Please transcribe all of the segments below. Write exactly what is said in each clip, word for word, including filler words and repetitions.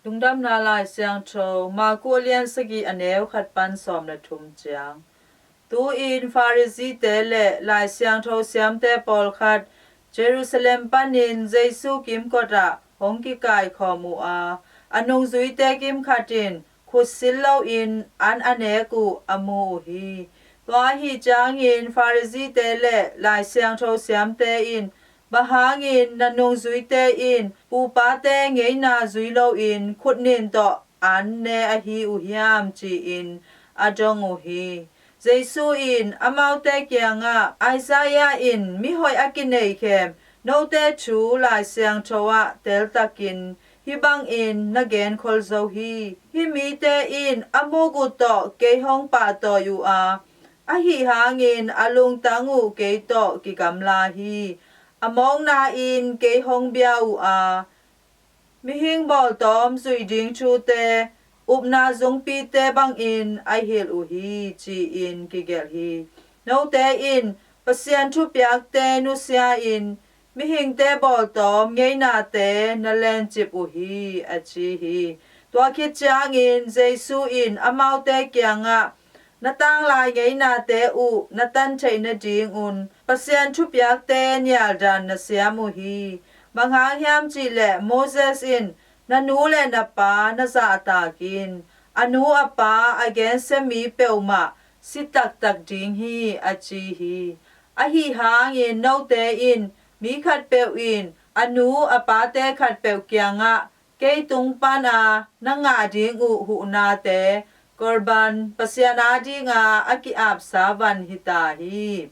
Lungdamna Lai Siangtho, Marku a lian sagih, a neu khat pan sawm le thum ciang. Tu-in Pharisee-te le Lai Siangtho siamte pawlkhat Jerusalem panin Jesu kimkot ah hong kikaikhawm uh a, a nungzuite kimkhat in khutsil loin an a nek uh a mu uh hi. Tua ahih ciangin Pharisee-te le Lai Siangtho siamte in, "Bang hangin na nungzuite in pupate ngeina zui loin khutnin tawh an ne ahi uh hiam?" ci-in a dong uh hi. Jesu in amaute kiangah, "Isaiah in mihoih a kineihkhem note thu Lai Siangtho ah teltakin hih bangin na genkhol zo hi: 'Hih mite in a muk uh tawh kei hong pahtawi uh a, ahi hangin a lungtang uh kei tawh kigamla hi. A mawkna-in kei hong bia uh a, mihing bawltawm zuih ding thute upna zungpite bangin a hilh uh hi," ci-in kigelh hi. Note in Pasian thupiakte nusia-in mihingte bawltawm ngeinate na lencip uh hi, a ci hi. Tua khit ciangin Jesu in amaute kiangah, "Na tanglai ngeinate uh na tan theih nadingun Pasian thupiakte nialdan na siam uh hi. Bang hang hiam cihleh Moses in, 'Na nu le na pa na zahtak in; a nu a pa a gensia mi peuhmah si taktak ding hi,' a ci hi. Ahi hangin note in mi khatpeuh in a nu a pate khatpeuh kiangah, 'Kei tung pana na ngah ding uh huhnate, Korban, Pasian adinga a ki-apsa van hita hi,'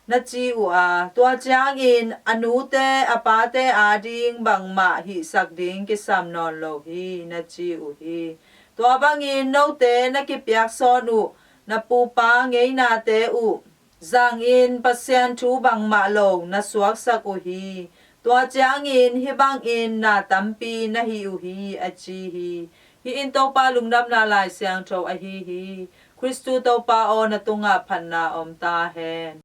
na ci uh a, tua ciangin a nute a pate ading bangmah hihsak ding kisam nawn lo hi," na ci uh hi. Tua bangin note na kipiaksawn uh na pupa ngeinate uh zangin Pasian thu bangmah lo na suaksak uh hi. Tua ciangin hih bangin na tampi na hih uh hi, a ci hi. Hih in Topa Lungdamna Lai Siangtho ahi hi. Khristu Topa aw, na tungah phatna om ta hen.